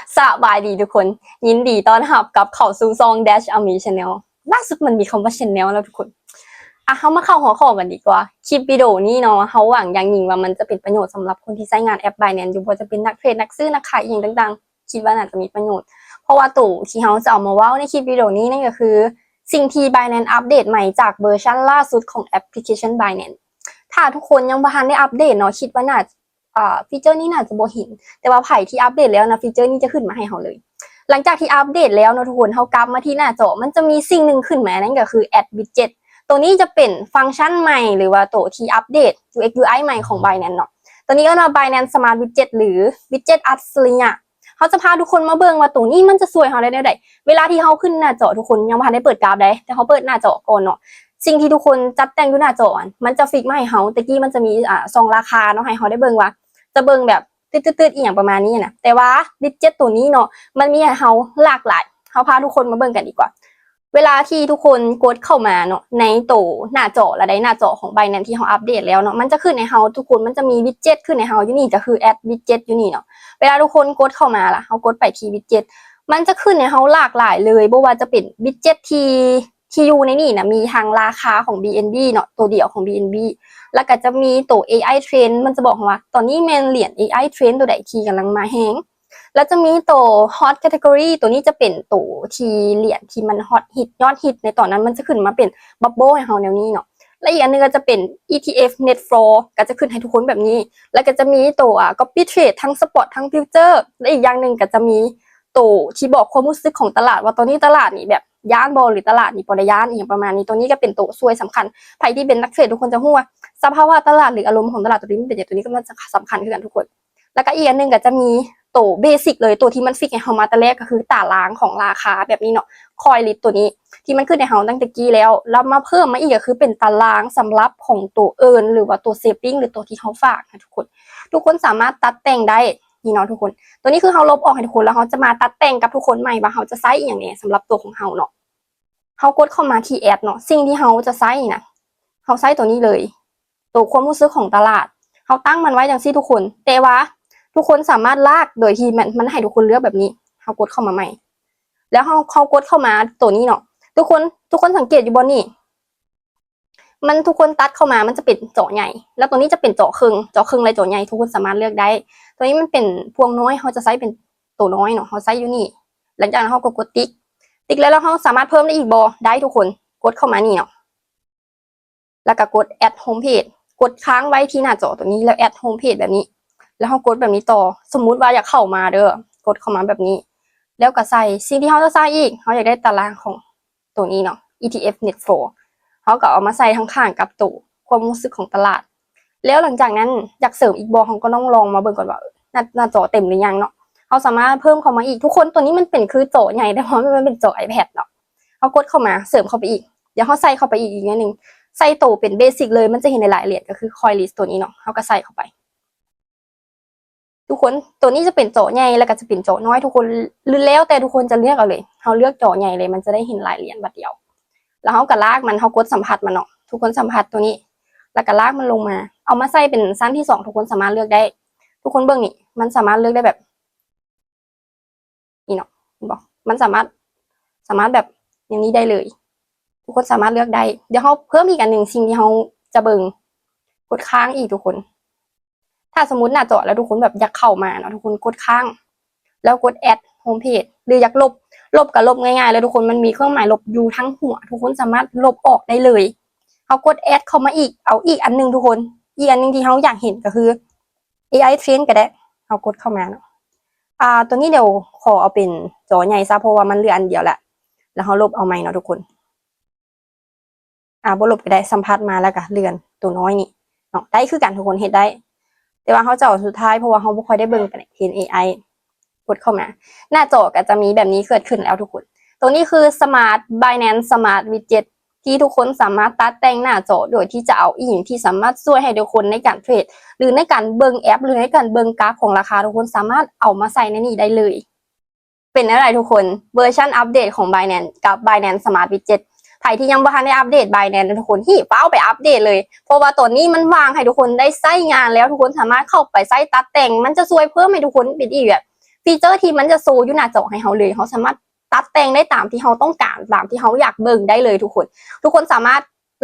ສະບາຍດີທຸກຄົນ, ຍິນດີຕ້ອນຮັບກັບເຂົ້າສູ່ຊ່ອງ Dash Army Channel. ລ່າສຸດມັນມີຄຳວ່າ Channel ແລ້ວທຸກຄົນ. ອ່ະ ເຮົາມາເຂົ້າຫົວຂໍ້ກັນດີກວ່າ. ຄລິບວິດີໂອນີ້ເນາະ ເຮົາຫວັງຢ່າງຍິ່ງວ່າມັນຈະເປັນປະໂຫຍດສຳລັບຄົນທີ່ໃຊ້ງານແອັບ Binance ຢູ່, ບໍ່ວ່າຈະເປັນນັກເທຣດ, ນັກຊື້, ນັກຂາຍ ອີ່ຫຍັງຕ່າງໆ. ຄິດວ່າໜ້າຈະມີປະໂຫຍດ ເພາະວ່າໂຕທີ່ເຮົາຈະເອົາມາເວົ້າໃນຄລິບວິດີໂອນີ້ ນັ້ນກໍຄືສິ່ງທີ່ Binance ອັບເດດໃໝ່ຈາກເວີຊັນລ່າສຸດຂອງແອັບພລິເຄຊັນ Binance. ຖ້າທຸກຄົນຍັງບໍ່ທັນໄດ້ອັບເດດເນາະ, ຄິດວ່າໜ້າ ອ່າ ຟີເຈີນີ້ໜ້າຈະບໍ່ເຫັນ, ແຕ່ວ່າໃຜທີ່ອັບເດດແລ້ວນະ ຟີເຈີນີ້ຈະຂຶ້ນມາໃຫ້ເຮົາເລີຍ. ຫຼັງຈາກທີ່ອັບເດດແລ້ວເນາະທຸກຄົນ, ເຮົາກັບມາທີ່ໜ້າຈໍ, ມັນຈະມີສິ່ງໜຶ່ງຂຶ້ນມາ, ນັ້ນກໍຄື Add Widget. ໂຕນີ້ຈະເປັນຟັງຊັນໃໝ່ ຫຼືວ່າໂຕທີ່ອັບເດດ UX UI ໃໝ່ຂອງ Binance ເນາະ. ໂຕນີ້ເອີ້ນວ່າ Binance Smart Widget ຫຼື Widget ອັດສະລິຍະ. ເຮົາຈະພາທຸກຄົນມາເບິ່ງວ່າໂຕນີ້ມັນຈະຊ່ວຍເຮົາໄດ້ແນວໃດ. ເວລາທີ່ເຮົາຂຶ້ນໜ້າຈໍ, ທຸກຄົນ, ຍັງບໍ່ທັນໄດ້ເປີດກຣາຟໃດ, ແຕ່ເຮົາເປີດໜ້າຈໍກ່ອນເນາະ. ສິ່ງທີ່ທຸກຄົນຈັດແຕ່ງຢູ່ໜ້າຈໍຫັ້ນ ມັນຈະຟິກມາໃຫ້ເຮົາ. ແຕ່ກີ້ມັນຈະມີ ອ່າ ຊ່ອງລາຄາເນາະ ໃຫ້ເຮົາໄດ້ເບິ່ງວ່າຈະເບິ່ງແບບ ຕຶດໆ ອີ່ຫຍັງປະມານນີ້ນະ. ແຕ່ວ່າ Widget ໂຕນີ້ເນາະ ມັນມີໃຫ້ເຮົາຫຼາກຫຼາຍ. ເຮົາພາທຸກຄົນມາເບິ່ງກັນດີກວ່າ. ເວລາທີ່ທຸກຄົນກົດເຂົ້າມາເນາະ ໃນໂຕໜ້າຈໍລະໃດ, ໜ້າຈໍຂອງ Binance ທີ່ເຮົາອັບເດດແລ້ວເນາະ, ມັນຈະຂຶ້ນໃຫ້ເຮົາ, ທຸກຄົນ, ມັນຈະມີ Widget ຂຶ້ນໃຫ້ເຮົາຢູ່ນີ້, ກໍຄື Add Widget ຢູ່ນີ້ເນາະ. ເວລາທຸກຄົນກົດເຂົ້າມາລະ, ເຮົາກົດໄປທີ່ Widget, ມັນຈະຂຶ້ນໃຫ້ເຮົາຫຼາກຫຼາຍເລີຍ, ບໍ່ວ່າຈະເປັນ Widget ທີ່ ທີ່ຢູ່ໃນນີ້ນະ ມີທັງລາຄາຂອງ BNB ເນາະ, ໂຕດຽວຂອງ BNB, ແລ້ວກໍຈະມີໂຕ AI Trend, ມັນຈະບອກເຮົາວ່າຕອນນີ້ແມ່ນຫຼຽນ AI Trend ໂຕໃດທີ່ກຳລັງມາແຮງ, ແລ້ວຈະມີໂຕ Hot Category, ໂຕນີ້ຈະເປັນໂຕທີ່ຫຼຽນທີ່ມັນ Hot Hit ຍອດຮິດໃນຕອນນັ້ນ, ມັນຈະຂຶ້ນມາເປັນ Bubble ໃຫ້ເຮົາແນວນີ້ເນາະ. ແລະ ອີກອັນໜຶ່ງກໍຈະເປັນ ETF Net Flow, ກໍຈະຂຶ້ນໃຫ້ທຸກຄົນແບບນີ້, ແລ້ວກໍຈະມີໂຕ ອ່າ Copy Trade ທັງ Spot ທັງ Future, ແລະ ອີກຢ່າງໜຶ່ງກໍຈະມີໂຕທີ່ບອກຄວາມຮູ້ສຶກຂອງຕະຫຼາດ ວ່າຕອນນີ້ຕະຫຼາດນີ້ແບບ ຢ້ານບໍ່ ຫຼືຕະຫຼາດນີ້ບໍ່ໄດ້ຢ້ານ ອີ່ຫຍັງປະມານນີ້. ໂຕນີ້ກໍເປັນໂຕຊ່ວຍສຳຄັນ. ໃຜທີ່ເປັນນັກເທຣດ ທຸກຄົນຈະຮູ້ວ່າສະພາວະຕະຫຼາດ ຫຼືອາລົມຂອງຕະຫຼາດໂຕນີ້ມັນເປັນຫຍັງ, ໂຕນີ້ກໍມັນສຳຄັນຄືກັນທຸກຄົນ. ແລ້ວກໍອີກອັນໜຶ່ງກໍຈະມີໂຕ Basic ເລີຍ, ໂຕທີ່ມັນຟິກໃຫ້ເຮົາມາແຕ່ແລກ ກໍຄືຕາລາງຂອງລາຄາແບບນີ້ເນາະ, Coin List ໂຕນີ້ທີ່ມັນຂຶ້ນໃຫ້ເຮົາຕັ້ງແຕ່ກີ້ແລ້ວ, ແລ້ວມາເພີ່ມມາອີກກໍຄືເປັນຕາລາງສຳລັບຂອງໂຕ Earn ຫຼືວ່າໂຕ Saving ຫຼືໂຕທີ່ເຮົາຝາກນະທຸກຄົນ. ທຸກຄົນສາມາດຕັດແຕ່ງໄດ້ ນີ້ເນາະທຸກຄົນ. ໂຕນີ້ຄືເຮົາລົບອອກໃຫ້ທຸກຄົນ ແລ້ວເຮົາຈະມາຕັດແຕ່ງກັບທຸກຄົນໃໝ່ວ່າເຮົາຈະໃຊ້ອີ່ຫຍັງແດ່ສຳລັບໂຕຂອງເຮົາເນາະ. ເຮົາກົດເຂົ້າມາທີ່ Add ເນາະ, ສິ່ງທີ່ເຮົາຈະໃຊ້ນະ ເຮົາໃຊ້ໂຕນີ້ເລີຍ, ໂຕຄວາມຮູ້ສຶກຂອງຕະຫຼາດ. ເຮົາຕັ້ງມັນໄວ້ຈັ່ງຊີ້ທຸກຄົນ, ແຕ່ວ່າທຸກຄົນສາມາດລາກໂດຍທີ່ມັນ ມັນໃຫ້ທຸກຄົນເລືອກແບບນີ້. ເຮົາກົດເຂົ້າມາໃໝ່ ແລ້ວເຮົາ ເຮົາກົດເຂົ້າມາໂຕນີ້ເນາະ. ທຸກຄົນ ທຸກຄົນສັງເກດຢູ່ບໍ່ນີ້? ມັນ ທຸກຄົນຕັດເຂົ້າມາ ມັນຈະເປັນຈໍໃຫຍ່ ແລ້ວໂຕນີ້ຈະເປັນຈໍເຄິ່ງ, ຈໍເຄິ່ງ ແລະ ຈໍໃຫຍ່ ທຸກຄົນສາມາດເລືອກໄດ້. ໂຕນີ້ມັນເປັນພວງນ້ອຍ, ເຮົາຈະໃຊ້ເປັນໂຕນ້ອຍເນາະ, ເຮົາໃຊ້ຢູ່ນີ້. ຫຼັງຈາກນັ້ນເຮົາກໍກົດຕິກ, ຕິກແລ້ວ ແລ້ວເຮົາສາມາດເພີ່ມໄດ້ອີກບໍ່? ໄດ້ທຸກຄົນ, ກົດເຂົ້າມານີ້ເນາະ, ແລ້ວກໍກົດ Add Home Page, ກົດຄ້າງໄວ້ທີ່ໜ້າຈໍໂຕນີ້ ແລ້ວ Add Home Page ແບບນີ້, ແລ້ວເຮົາກົດແບບນີ້ຕໍ່. ສົມມຸດວ່າຢາກເຂົ້າມາເດີ, ກົດເຂົ້າມາແບບນີ້ ແລ້ວກໍໃສ່ສິ່ງທີ່ເຮົາຈະໃສ່ອີກ. ເຮົາຢາກໄດ້ຕາລາງຂອງ ໂຕນີ້ເນາະ ETF Net Flow, ເຮົາກໍເອົາມາໃສ່ຂ້າງໆກັບໂຕຄວາມຮູ້ສຶກຂອງຕະຫຼາດ. ແລ້ວຫຼັງຈາກນັ້ນຢາກເສີມອີກບໍ່? ເຮົາກໍຕ້ອງລອງມາເບິ່ງກ່ອນວ່າໜ້າ ໜ້າຈໍເຕັມຫຼືຍັງເນາະ. ເຮົາສາມາດເພີ່ມເຂົ້າມາອີກ. ທຸກຄົນ ໂຕນີ້ມັນເປັນຄືຈໍໃຫຍ່ ແຕ່ວ່າມັນເປັນຈໍ iPad ເນາະ. ເຮົາກົດເຂົ້າມາເສີມເຂົ້າໄປອີກ. ດຽວເຮົາໃສ່ເຂົ້າໄປອີກ ອີກໜ້ອຍໜຶ່ງ. ໃສ່ໂຕເປັນ Basic ເລີຍ, ມັນຈະເຫັນໄດ້ຫຼາຍຫຼຽນ, ກໍຄື Coin List ໂຕນີ້ເນາະ. ເຮົາກໍໃສ່ເຂົ້າໄປ. ທຸກຄົນ ໂຕນີ້ຈະເປັນຈໍໃຫຍ່ ແລ້ວກໍຈະເປັນຈໍນ້ອຍ. ທຸກຄົນ ຫຼືແລ້ວແຕ່ທຸກຄົນຈະເລືອກເອົາເລີຍ. ເຮົາເລືອກຈໍໃຫຍ່ເລີຍ, ມັນຈະໄດ້ເຫັນຫຼາຍຫຼຽນບາດດຽວ. ແລ້ວເຮົາກໍລາກມັນ, ເຮົາກົດສຳຜັດມັນເນາະ. ທຸກຄົນສຳຜັດໂຕນີ້ ແລ້ວກໍລາກມັນລົງມາ. ເອົາມາໃສ່ເປັນຊັ້ນທີສອງ, ທຸກຄົນສາມາດເລືອກໄດ້. ທຸກຄົນເບິ່ງນີ້, ມັນສາມາດເລືອກໄດ້ແບບນີ້ເນາະ, ເຫັນບໍ່? ມັນສາມາດ ສາມາດແບບຢ່າງນີ້ໄດ້ເລີຍ. ທຸກຄົນສາມາດເລືອກໄດ້. ດຽວເຮົາເພີ່ມອີກອັນໜຶ່ງ, ສິ່ງທີ່ເຮົາຈະເບິ່ງ, ກົດຄ້າງອີກທຸກຄົນ. ຖ້າສົມມຸດໜ້າຈໍແລ້ວທຸກຄົນແບບຢາກເຂົ້າມາເນາະ, ທຸກຄົນກົດຄ້າງ ແລ້ວກົດ Add Home Page ຫຼືຢາກລົບ, ລົບກໍລົບງ່າຍໆເລີຍທຸກຄົນ. ມັນມີເຄື່ອງໝາຍລົບຢູ່ທາງຫົວ, ທຸກຄົນສາມາດລົບອອກໄດ້ເລີຍ. ເຮົາກົດ Add ເຂົ້າມາອີກ, ເອົາອີກອັນໜຶ່ງທຸກຄົນ, ອີກອັນໜຶ່ງທີ່ເຮົາຢາກເຫັນກໍຄື ເອໄອ Trend ກໍໄດ້. ເຮົາກົດເຂົ້າມາເນາະ. ອ່າ ຕົວນີ້ດຽວຂໍເອົາເປັນຈໍໃຫຍ່ຊະ, ເພາະວ່າມັນເຫຼືອອັນດຽວແລ້ວ, ແລ້ວເຮົາລົບເອົາໃໝ່ເນາະທຸກຄົນ. ອ່າ ບໍ່ລົບກໍໄດ້, ສຳຜັດມາແລ້ວກໍເລື່ອນໂຕນ້ອຍນີ້ເນາະ, ໄດ້ຄືກັນ, ທຸກຄົນເຮັດໄດ້. ແຕ່ວ່າເຮົາຈະເອົາສຸດທ້າຍ ເພາະວ່າເຮົາບໍ່ຄ່ອຍໄດ້ເບິ່ງປານໃດ, ເຫັນ ເອໄອ ກົດເຂົ້າມາ. ໜ້າຈໍກໍຈະມີແບບນີ້ເກີດຂຶ້ນແລ້ວທຸກຄົນ. ໂຕນີ້ຄື Smart Binance Smart Widget ທີ່ທຸກຄົນສາມາດຕັດແຕ່ງໜ້າຈໍໂດຍທີ່ຈະເອົາອີ່ຫຍັງທີ່ສາມາດຊ່ວຍໃຫ້ທຸກຄົນໃນການເທຣດ ຫຼືໃນການເບິ່ງແອັບ ຫຼືໃນການເບິ່ງກຣາຟຂອງລາຄາ, ທຸກຄົນສາມາດເອົາມາໃສ່ໃນນີ້ໄດ້ເລີຍ. ເປັນແນວໃດທຸກຄົນ? ເວີຊັນອັບເດດຂອງ Binance ກັບ Binance Smart Widget ໃຜທີ່ຍັງບໍ່ທັນໄດ້ອັບເດດ Binance ນະທຸກຄົນ, ຮີບຟ້າວໄປອັບເດດເລີຍ, ເພາະວ່າຕອນນີ້ມັນວ່າງໃຫ້ທຸກຄົນໄດ້ໃຊ້ງານແລ້ວ. ທຸກຄົນສາມາດເຂົ້າໄປໃຊ້ຕັດແຕ່ງ, ມັນຈະຊ່ວຍເພີ່ມໃຫ້ທຸກຄົນເປັນອີກແບບ feature ທີ່ມັນຈະໂຊຢູ່ໜ້າຈໍໃຫ້ເຮົາເລີຍ. ເຮົາສາມາດຕັດແຕ່ງໄດ້ຕາມທີ່ເຮົາຕ້ອງການ ຕາມທີ່ເຮົາຢາກເບິ່ງໄດ້ເລີຍທຸກຄົນ. ທຸກຄົນສາມາດ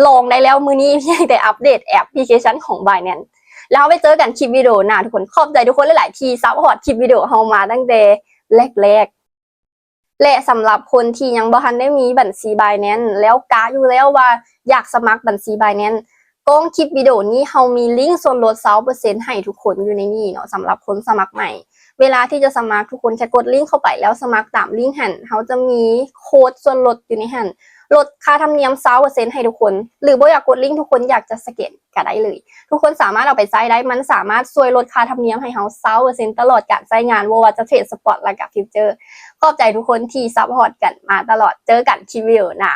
ລອງໄດ້ແລ້ວ ມື້ນີ້ພຽງແຕ່ອັບເດດແອັບພລິເຄຊັນຂອງ Binance ແລ້ວເຮົາໄປເຈີກັນຄລິບວິດີໂອໜ້າທຸກຄົນ. ຂອບໃຈທຸກຄົນຫຼາຍໆທີ່ support ຄລິບວິດີໂອເຮົາມາຕັ້ງແຕ່ແລກໆ ແລະ ສຳລັບຄົນທີ່ຍັງບໍ່ທັນໄດ້ມີບັນຊີ Binance ແລ້ວກະຢູ່ແລ້ວວ່າຢາກສະໝັກບັນຊີ Binance, ກ້ອງຄລິບວິດີໂອນີ້ເຮົາມີລິ້ງສ່ວນລົດຊາວເປີເຊັນໃຫ້ທຸກຄົນຢູ່ໃນນີ້ເນາະ. ສຳລັບຄົນສະໝັກໃໝ່ ເວລາທີ່ຈະສະໝັກ ທຸກຄົນແຄ່ກົດລິ້ງເຂົ້າໄປ ແລ້ວສະໝັກຕາມລິ້ງຫັ້ນ ເຮົາຈະມີໂຄດສ່ວນລົດຢູ່ໃນຫັ້ນ ລົດຄ່າທຳນຽມຊາວເປີເຊັນໃຫ້ທຸກຄົນ ຫຼືບໍ່ຢາກກົດລິ້ງ ທຸກຄົນຢາກຈະສະແກນກະໄດ້ເລີຍ. ທຸກຄົນສາມາດເອົາໄປໃຊ້ໄດ້ ມັນສາມາດຊ່ວຍລົດຄ່າທຳນຽມໃຫ້ເຮົາຊາວເປີເຊັນຕະຫຼອດການໃຊ້ງານ ບໍ່ວ່າຈະເທຣດ spot ແລະກະ future. ຂອບໃຈທຸກຄົນທີ່ support ກັນມາຕະຫຼອດ. ເຈີກັນຄລິບວິດີໂອໜ້າ.